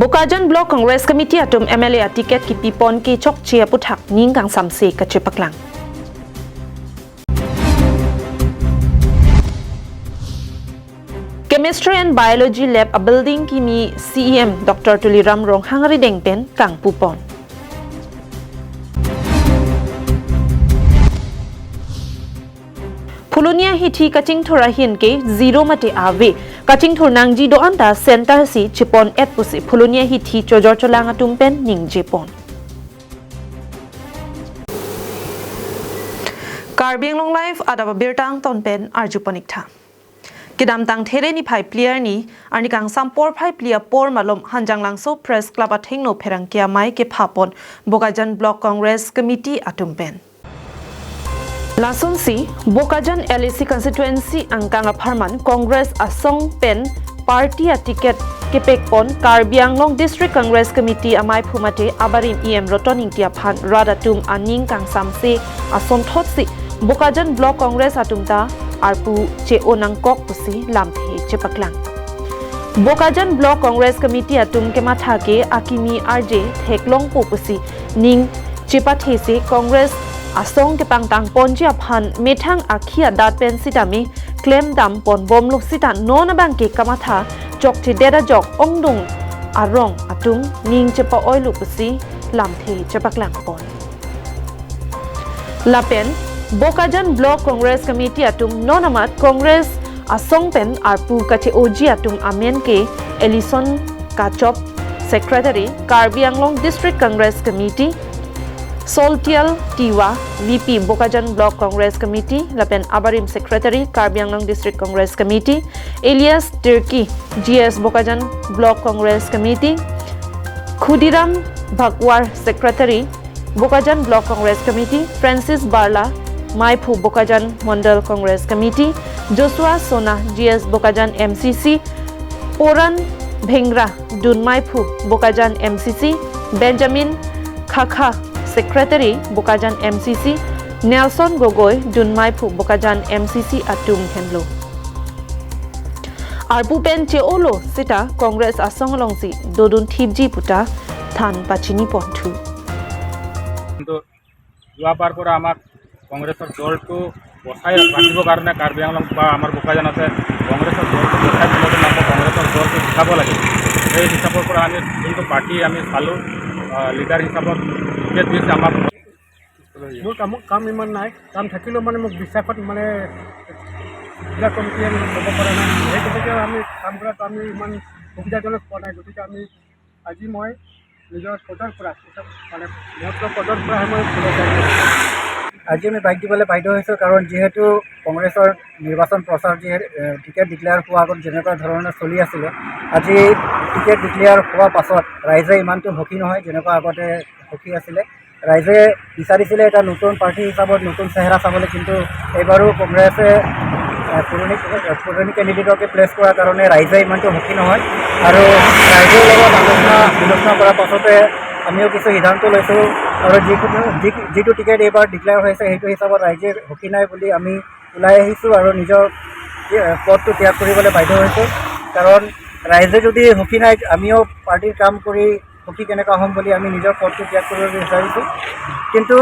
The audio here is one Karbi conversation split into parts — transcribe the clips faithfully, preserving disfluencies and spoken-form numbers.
Bokajan Block Congress Committee atum M L A aticket kipipon ke chokche aputhak ning kangsamse kachepaklang. Chemistry and Biology Lab abuilding kimi C E M Doctor Tuliram Ronghang arideng pen kangpupon. Phuloni ahithi kachingthur ahin ke zero mate ave. Kachingthur nangji do-an ta center si chepon-et pusi Phuloni ahithi chojor cholang atum pen ningjepon. Karbi Anglong Live adap abirta angton pen arjupon iktha. Kedamtang There niphai phli arni, arni kangsam porphai phli apor malom Hanjanglangso Press Club athengno pherangke amei kephapon Bokajan Block Congress Committee atum pen. Lasonsi, Bokajan L A C constituency angkang apharman Congress asong pen party aticket kepekpon Karbi Anglong District Congress Committee ameiphu mate abarim E M Roton Ingti aphan rat atum aning kangsamse asonthotsi Bokajan Block Congress atum ta arpu che-o nangkok pusi lamthe chepaklang. Bokajan Block Congress Committee atum kematha ke akimi arje theklongpo pusi ning chepathesi Congress asong kepangtangponji aphan methang akhi adat pen sitame klemdamponbomlo sita non abangke kamatha chokchedet ajok ongdung arong atum ning chepa-oilo pusi lamthe chepaklangpon. Lapen Bokajan Block Congress Committee atum non amat Congress asong pen arpu kache-oji atum amen ke Ellison Kachop, Secretary, Karbi Anglong District Congress Committee, Soltial Tiwa, V P, Bokajan Block Congress Committee, lapen abarim Secretary, Karbi Anglong District Congress Committee, Elias Tirki, G S, Bokajan Block Congress Committee, Khudiram Bhakwar, Secretary, Bokajan Block Congress Committee, Francis Barla, meiphu, Bokajan Mondal Congress Committee, Joshua Sona, G S, Bokajan M C C, Poran Bhengra, dun meiphu, Bokajan M C C, Benjamin Khakha, Secretary, Bokajan M C C, Nelson Gogoi, dun meiphu, Bokajan M C C atum henlo. Arpu pen che-olo sita Congress asong alongsi dodun thipji puta than pachiniponthu. কিন্তু যোৱাবাৰ পৰা আমাক কংগ্ৰেছৰ দলটো বচাই ৰাখিবৰ কাৰণে কাৰ্বি আংলং বা আমাৰ বোকাজান আছে, কংগ্ৰেছৰ দলটো বচাই থ'বলৈ আমাক কংগ্ৰেছৰ দলটো জিকাব লাগে। সেই হিচাপৰ পৰা আমি যোনটো পাৰ্টি আমি চালোঁ, আহ, লিডাৰ হিচাপত টিকেট দিছে আমাক। মোৰ কাম, কাম ইমান নাই, কাম থাকিলেও মানে মোক বিশ্বাসত মানে জিলা কমিটিয়ে মানে ল'ব পৰা নাই। সেই গতিকে আমি কাম কৰাত আমি ইমান সুবিধাজনক পোৱা নাই। গতিকে আমি আজি মই নিজৰ পদৰ পৰা, মানে মঞ্চৰ পদৰ পৰা মই ওলাই আহিছোঁ। আজি আমি বাইক দিবলৈ বাধ্য হৈছোঁ, কাৰণ যিহেতু কংগ্ৰেছৰ নিৰ্বাচন প্ৰচাৰ যিহে-, এ, টিকেট ডিক্লেয়াৰ হোৱাৰ আগত যেনেকুৱা ধৰণে চলি আছিলে, আজি টিকেট ডিক্লেয়াৰ হোৱাৰ পাছত ৰাইজে ইমানটো সুখী নহয়, যেনেকুৱা আগতে সুখী আছিলে। ৰাইজে বিচাৰিছিলে এটা নতুন পাৰ্টি হিচাপত নতুন চেহেৰা চাবলৈ, কিন্তু এইবাৰো কংগ্ৰেছে, এ, পুৰণি, এ, পুৰণি কেণ্ডিডেটকে প্লেচ কৰাৰ কাৰণে ৰাইজে ইমানটো সুখী নহয়। আৰু ৰাইজৰ লগত আলোচনা বিলোচনা কৰাৰ পাছতে আমিও কিছু সিদ্ধান্ত লৈছোঁ। আৰু যিকোনো, যি, যিটো টিকেট এইবাৰ ডিক্লেয়াৰ হৈছে, সেইটো হিচাপত ৰাইজে সুখী নাই বুলি আমি ওলাই আহিছোঁ আৰু নিজৰ, এ, পদটো ত্যাগ কৰিবলৈ বাধ্য হৈছোঁ। কাৰণ ৰাইজে যদি সুখী নাই, আমিও পাৰ্টিৰ কাম কৰি সুখী কেনেকুৱা হ'ম বুলি আমি নিজৰ পদটো ত্যাগ কৰিব বিচাৰিছোঁ। কিন্তু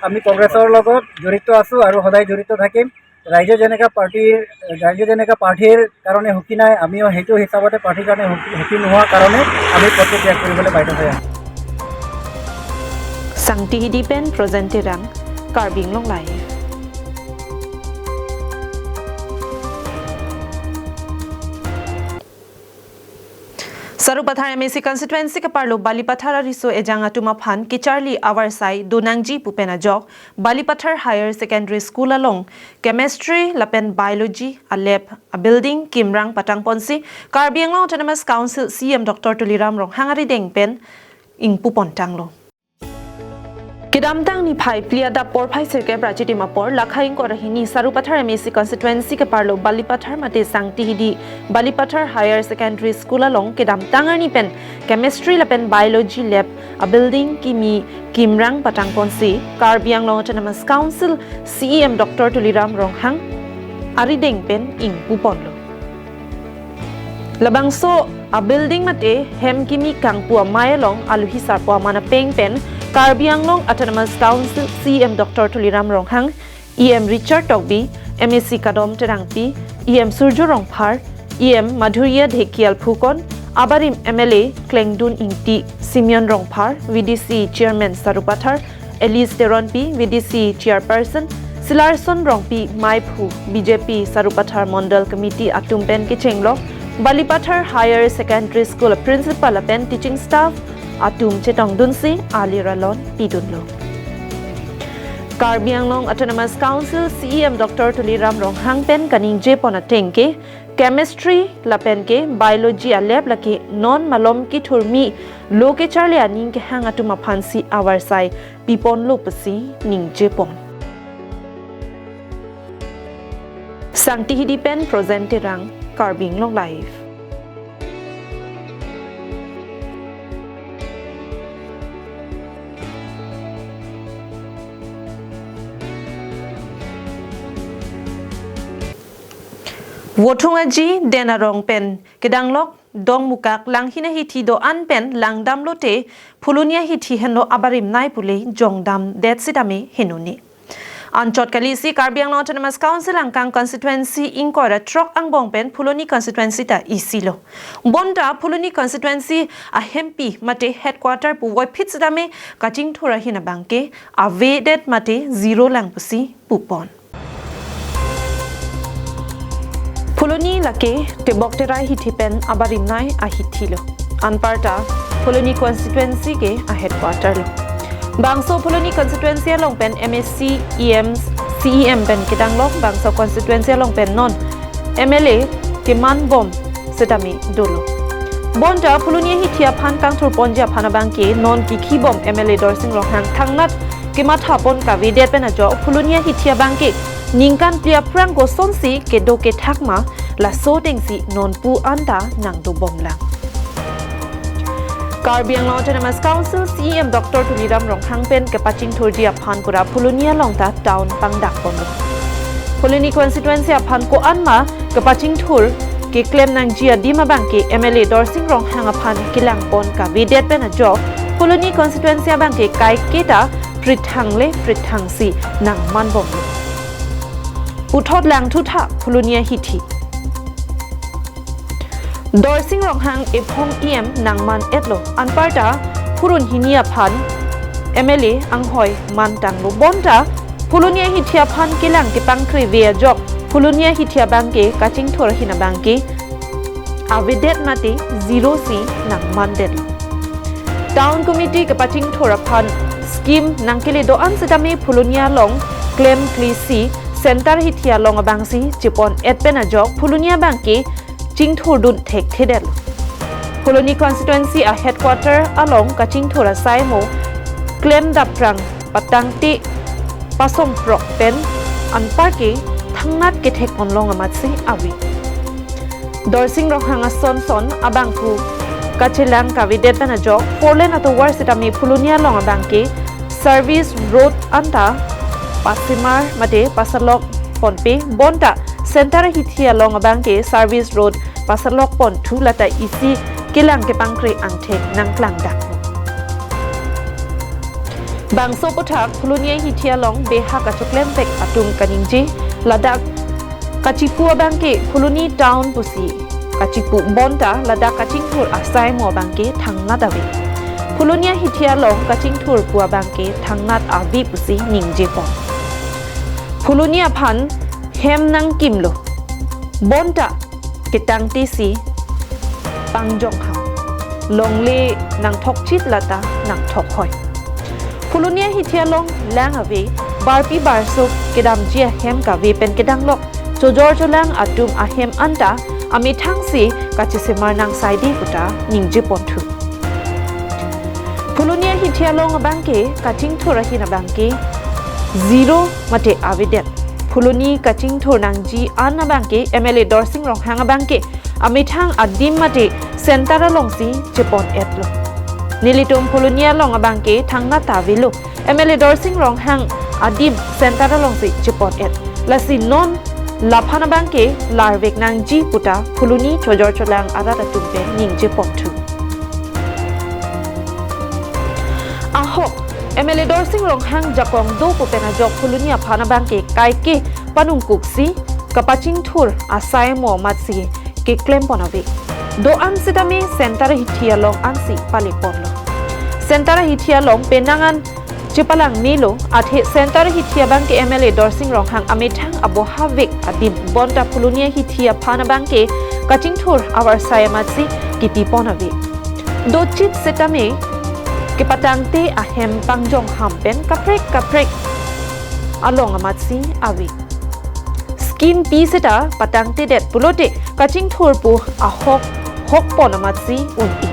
আমি কংগ্ৰেছৰ লগত জড়িত আছোঁ আৰু সদায় জড়িত থাকিম। ৰাইজে যেনেকা পাৰ্টিৰ, ৰাইজে যেনেকা পাৰ্টিৰ কাৰণে সুখী নাই, আমিও সেইটো হিচাপতে পাৰ্টিৰ কাৰণে সুখী, সুখী নোহোৱাৰ কাৰণে আমি পদটো ত্যাগ কৰিবলৈ বাধ্য হৈ আছোঁ। Sangti Hidi pen Projen Terang, Karbi Anglong Live. Sarupathar M A C constituency keparlo Balipathar ariso ejang atum aphan kecharli avarsai donangji pu pen ajok Balipathar Higher Secondary School along chemistry lapen biology a lab a building kimrang patangponsi Karbi Anglong Autonomous Council C E M Doctor Tuliram Ronghang arideng pen ingpupontanglo. Kedamtang niphai phli adap porphai sirkep rachitim apor lakha ingkoi ra hini Sarupathar M A C constituency keparlo Balipathar mate Sangti Hidi Balipathar Higher Secondary School along kedamtang arni pen chemistry lapen biology lab a building kimi kimrang patangponsi Karbi Anglong Autonomous Council C E M Doctor Tuliram Ronghang arideng pen ingpuponlo. Labangso A building mate hem kimi kangpu amei along aluhi sarpo aman apeng pen Karbi Anglong Autonomous Council C E M Doctor Tuliram Ronghang, E M Richard Tokbi, M A C Kadom Terangpi, E M Surjo Rongphar, E M Madhurya Dhekial Phukon, abarim M L A Klengdun Ingti, Simeon Rongphar, V D C Chairman Sarupathar, Alice Teronpi, V D C Chairperson, Silarson Rongpi, Maiphu, B J P Sarupathar Mondal Committee atum pen kechenglok, Balipathar Higher Secondary School Principal lapen teaching staff atum chetongdunsi alir alon pidunlo. Karbi Anglong Autonomous Council C E M Doctor Tuliram Ronghang pen kaningjepon ateng ke, chemistry lapen ke biology a lab lake non malom kithurmi lo kecharli aning kehang atum aphansi avarsai piponlo pusi ningjepon. Sangti Hidi pen Projen Terang, Karbi Anglong Live. Vothung Aji, Den Arong pen kedanglok Dongmukak Langhin ahithi do-an pen langdamlote Phuloni ahithi henlo abarim nai pule jongdamdet sitame henone. Anchot kalisi Karbi Anglong Autonomous Council angkang constituency ingkoi ra throk angbong pen Phuloni constituency ta isilo. Bonta Phuloni constituency ahempi mate headquarter puvoiphit sitame kachingthur ahin abangke avedet mate zero lang pusi pupon. Phuloni lake tebok terai hithi pen abarim nai ahithilo. Anparta Phuloni constituency ke a headquarter lo. Bangso Phuloni constituency along pen M A C, E M, C E M pen kedanglok, bangso constituency along pen non M L A keman bom sitame dolo. Bonta Phuloni ahithi aphan kangthurponji aphan abangke non kikhi bom M L A Dorsing Ronghang thangnat kemathapon kavedet pen ajok Phuloni ahithi abangke ningkan phli aphrang kosonsi kedo kethak ma, laso atengsi nonpu anta nangdobomlang. Karbi Anglong Autonomous Council C E M Doctor Tuliram Ronghang pen kepachingthurji aphan pura Phuloni along ta town pangdakponlo. Phuloni constituency aphan ko-an ma kepachingthur keklem nangji adim abangke M L A Dorsing Ronghang aphan kelangpon kavedet pen ajok Phuloni constituency abangke kaiketa prithang le prithangsi nangmanbomlo. Puthot langthutha Phuloni ahithi. Dorsing Ronghang ephong E M nangman-etlo, anparta phurun hini aphan M L A anghoi mantanglo. Bonta Phuloni ahithi aphan kelang kepangkre ve ajok Phuloni ahithi abangke kachingthur ahin abangke avedet mate zero si nangmandet. Town Committee kepachingthur aphan scheme nangkele do-an sitame Phuloni along klemklesi center ahithi along abangsi chepon-et pen ajok Phuloni abangke chingthurdun thekthedet. Phuloni constituency a headquarter along kachingthur asai mo klemdaprang patangte pasomprok pen anparke thangnat kethek onlong amatsi ave. Dorsing Ronghang asonson abangphu kachelang kavedet pen ajok four lane atovar sitame Phuloni along abangke service road anta pasimar mate pasalok ponpe, bonta center ahithi along abangke service road pasalok ponthu, lata isi kelang kepangkre angthek nangklangdak. Bangso aputhak Phuloni ahithi along beha kachoklempek atum kaningje, ladak kachipu abangke Phuloni town pusi kachipu, bonta ladak kachingthur asai mo abangke thangnat ave. Phuloni ahithi along kachingthur pu abangke thangnat ave pusi ningjepon. Phuloni aphan hem nangkimlo, bonta ketangtesi pangjong ham. Longle nangthokchit lata nangthokhoi. Phuloni ahithi along lang ave, barpi barso kedamji ahem kave pen kedanglok chojor cholang atum ahem anta amethangsi kachesemar nangsaide puta ningjeponthu. Phuloni ahithi along abangke kachingthur ahin abangke zero mate avedet. Phuloni kachingthur nangji an abangke M L A Dorsing Ronghang abangke amethang adim mate center alongsi chepon-etlo. Nelitum Phuloni along abangke thangnat avelo, M L A Dorsing Ronghang adim center alongsi chepon-et. Lasi non laphan abangke larvek nangji puta Phuloni chojor cholang arat atum pen ningje ponthu. Ahok, M L A Dorsing Ronghang jakong do pu pen ajok Phuloni aphan abangke kaike panungkuksi kapachingthur asai mo amatsi keklem pon ave. Do-an sitame center hithi along ansi pale ponlo. Center hithi along penang an chepalang nilo, athe center hithi abangke M L A Dorsing Ronghang amethang aboha vek adim bonta Phuloni hithi aphan abangke kachingthur avarsai amatsi kiti pon ave. Dochit sitame kepatangte ahem pangjong ham pen kaprek kaprek along amatsi ave. Scheme pi seta patangtedet pulote kachingthur pu ahok hok pon amatsi un-e.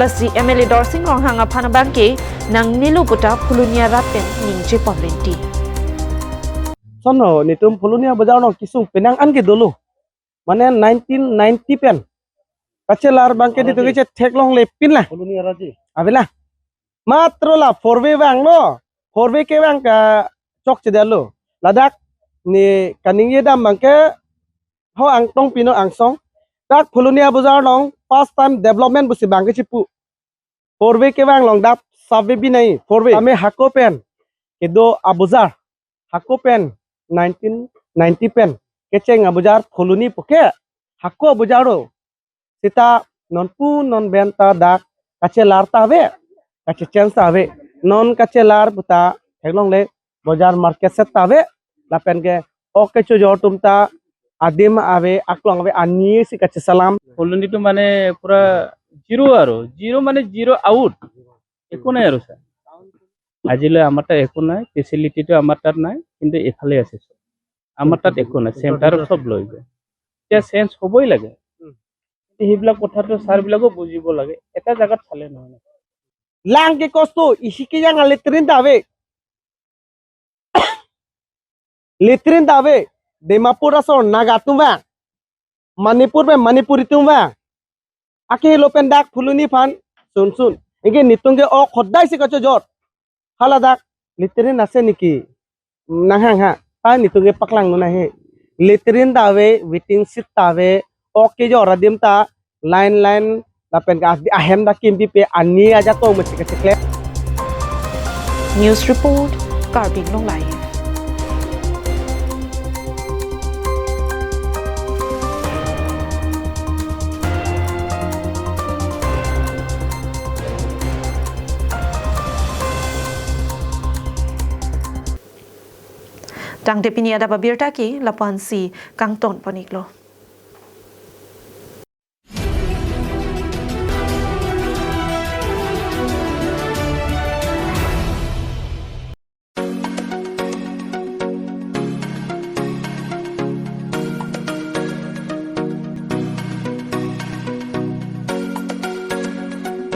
Lasi M L A Dorsing Ronghang aphan abangke nangnelo puta Phuloni arat pen ningje pon rinti. Sono, netum Phuloni abojar along kesung penang an ke dolo. Mane nineteen ninety pen kachelar abangke netum kechetheklongle pinla. Phuloni arat ji. Ave la. Matro la four way vanglo. Four way kevang kachokchedetlo. Ladak ne kaningje dam abangke ho Angtong Pino angsong. Dak Phuloni abojar along first time development pusi abangke chipu. Four way kevang along dak sub way binai four way. Tame hako pen kedo abojar. Hako pen nineteen ninety pen kecheng abojar Phuloni puke hako abojar lo. Seta non pu non pen ta dak kachelar ta ave, kachecheng ta ave. Non kachelar puta theklongle bojar market set ta ave. Lapen ke ok kechojor atum ta adim ave, aklong ave, ani si kachesalam. Phuloni to mane pura zero aro, zero mane zero out. একো নাই আৰু ছাৰ। আজিলৈ আমাৰ তাত একো নাই, ফেচিলিটিটো আমাৰ তাত নাই, কিন্তু এইফালে আছে ছাৰ। আমাৰ তাত একো নাই, চেণ্টাৰত চব লৈ যায়। এতিয়া চেঞ্জ হ'বই লাগে। উম। সেইবিলাক কথাটো ছাৰবিলাকেও বুজিব লাগে, এটা জাগাত চালে নহয় ন। Lang ke kosto, isi ke yang latrine ta ave. Latrine ta ave, Dimapur ason Naga atum vang, Manipur pen Manipuri atum vang. Akehelo pen dak Phuloni aphan sunsun. Anke netum ke ok hodai si kachojor. Hala dak latrine ase niki? Nanghang ha. Ta netum ke paklang nuna he. Latrine ta ave, waiting shed ta ave, ok kejor adim ta line line lapen ke ahem ta kimpipe, ani ajatong mesti kecheklem. News report, Karbi Anglong Live. Tangte pini adap abirta ke lapu-an si kangton pon-iklo.